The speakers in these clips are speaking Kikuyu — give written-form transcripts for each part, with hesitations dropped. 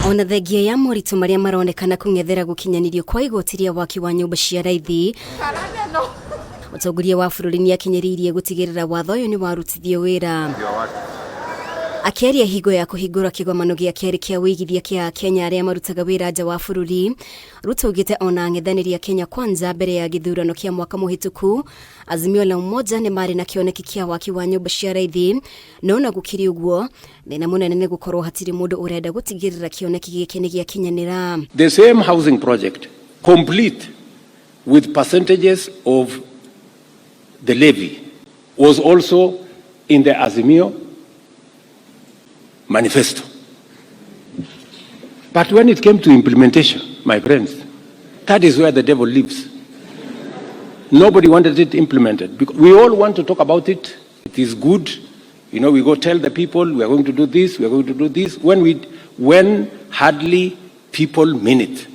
Ona thengia ya moritũ marĩa maronekana kũng'ethera gũkinyanĩrio kwa igoti rĩa waki wa nyũmba cia raithi, mũtongoria wa bũrũri nĩ akinyĩrĩirie gũtigĩrĩra watho ũyũ nĩ warutithio wĩra. Akĩaria hingo ya kũhingũra kĩgomano gĩa kerĩ kĩa ũigithia kĩa Akenya arĩa marutaga wĩra nja wa bũrũri, Ruto augĩte ona ang'ethanĩri a Kenya Kwanza mbere ya gĩthurano kĩa mwaka mũhĩtũku, Azimio la Umoja nĩ marĩ na kĩoneki kĩa waki wa nyũmba cia raithi, no na gũkĩrĩ ũguo, thĩna mũnene nĩ gũkorwo hatirĩ mũndũ ũrenda gũtigĩrĩra kĩoneki gĩkĩ nĩ gĩakinyanĩra. The same housing project, complete with percentages of the levy, was also in the Azimio manifesto. But when it came to implementation, my friends, that is where the devil lives. Nobody wanted it implemented. Because we all want to talk about it. It is good. We go tell the people we are going to do this, we are going to do this. When hardly people mean it.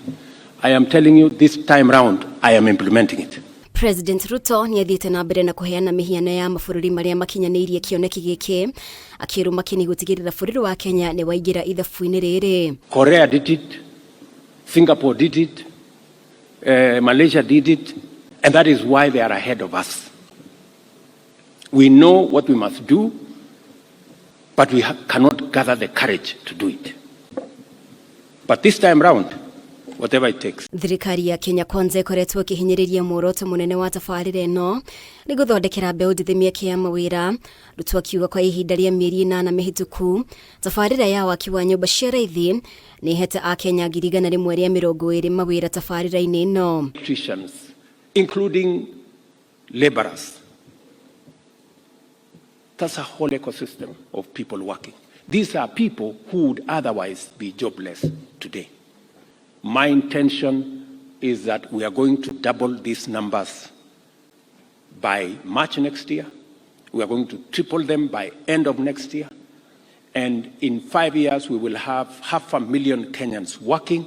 I am telling you, this time round, I am implementing it. President Ruto nĩ athiĩte na mbere na kũheana mĩhiano ya mabũrũri marĩa makinyanĩirie kĩoneki gĩkĩ, akĩrũma kĩni gũtigĩrĩra bũrũri wa Kenya nĩ waingĩra ithabu-inĩ rĩrĩ. Korea did it, Singapore did it, Malaysia did it, and that is why they are ahead of us. We know what we must do, but we cannot gather the courage to do it. But this time round, whatever it takes. Thirikari ya Kenya Kwanza ĩkoretwo ĩkĩhinyĩrĩria muoroto mũnene wa tabarĩra ĩno nĩ gũthondekera mbeũ njĩthĩ mĩeke ya mawĩra. Ruto akiuga kwa ihinda rĩa mĩeri 8 mĩhĩtũku, tabarĩra ya waki wa nyũmba cia raithi nĩ ĩhete Akenya 120,000 mawĩra tabarĩra-inĩ ĩno. Electricians, including laborers. That's a whole ecosystem of people working. These are people who would otherwise be jobless today. My intention is that we are going to double these numbers by March next year. We are going to triple them by end of next year. And in 5 years, we will have half a million Kenyans working,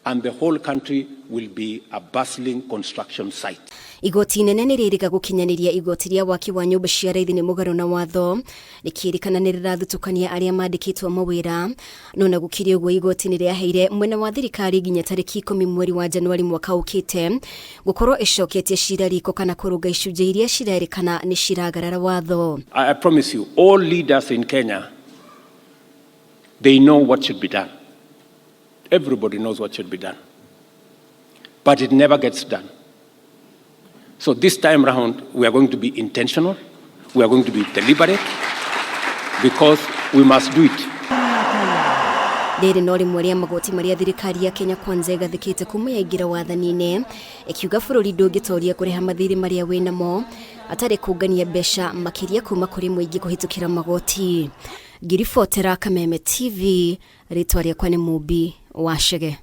and the whole country will be a bustling construction site. Igoti inene nĩ rĩrĩga gũkinyanĩria igoti rĩa waki wa nyũmba cia raithi nĩ mũgarũ na watho, rĩkĩrĩkana nĩ rĩrathutũkania arĩa mandĩkĩtwo mawĩra. No na gũkĩrĩ ũguo, igoti nĩ rĩaheire mwena wa thirikari nginya tarĩki 10 mweri wa Januari mwaka ũkĩte gũkorwo ĩcoketie cira riko kana kũrũnga icunjĩ iria cirerĩkana nĩ ciragarara watho. I promise you, all leaders in Kenya, they know what should be done. Everybody knows what should be done. But it never gets done. So this time round, we are going to be intentional. We are going to be deliberate because we must do it. Rĩrĩ no rĩmwe rĩa magoti marĩa thirikari ya Kenya Kwanza ĩgathĩkĩte kuma yaingĩra wathani-inĩ, ĩkiuga bũrũri ndũngĩtoria kũrĩha mathirĩ marĩa wĩnamo atarĩ kũngania mbeca makĩria kuma kũrĩ mũingĩ kũhĩtũkĩra magoti. Ngĩribotera Kameme TV, rĩtwa rĩakwa nĩ Mũmbi wa Chege.